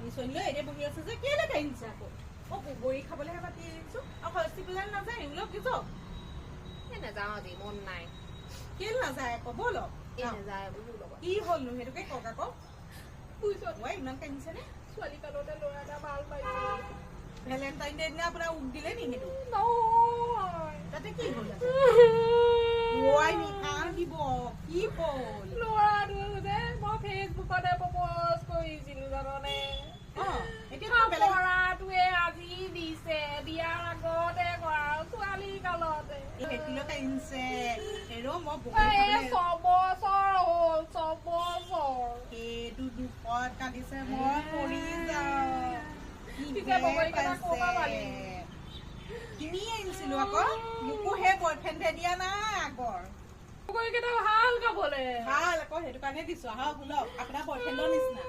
বিচনী চনী লৈ এনেই বহি আছে যে, কেলে কান্দিছে আকৌ? অ, বগৰী খাবলৈহে মাতি আনিছো। আৰু সৰস্বতী পূজালে নাযায়? ওলক যাওক। এই নাযাওঁ, আজি মন নাই। কেলে নাযায় আকৌ? ব'লক। এই নাযায় বোলো লগত। কি হ'লনো, সেইটোকে কওক আকৌ। বুজিছ? ঐ, ইমান কান্দিছে নে? ছোৱালী কালতে ল'ৰা এটা ভাল পাইছিলো। ভেলেণ্টাইন ডে দিনা আপোনাৰ উক দিলে নি সেইটো? নহয়। তাতে কি হ'ল? ঐ, নিকান্দিব, কি হ'ল? ল'ৰাটো যে মই ফেচবুকতে প্ৰপ'জ কৰিছিলো, জাননে? অ, এতিয়া বেলেগ কৰাটোৱে আজি দিছে, বিয়াৰ আগতে কৰা, ছোৱালী কালতে। সেইটোলৈ কান্দিছে? হেৰ, মই বগৰী এই খাবলৈ 6 বছৰ হ'ল, 6 বছৰ। সেইটো দুখত কান্দিছে, মই মৰি যাওঁ। কি পিছে বগৰী কেইটা ক'ৰ পৰা পালি? কিনি আনিছিলো আকৌ। মোকো সেই বয়ফ্ৰেণ্ডে দিয়া নাই আগৰ। বগৰী কেইটা ভাল খাবলে। ভাল আকৌ, সেইটো কাৰণে দিছো। আহক, ওলক, আপোনাৰ বয়ফ্ৰেণ্ডৰ নিচিনা।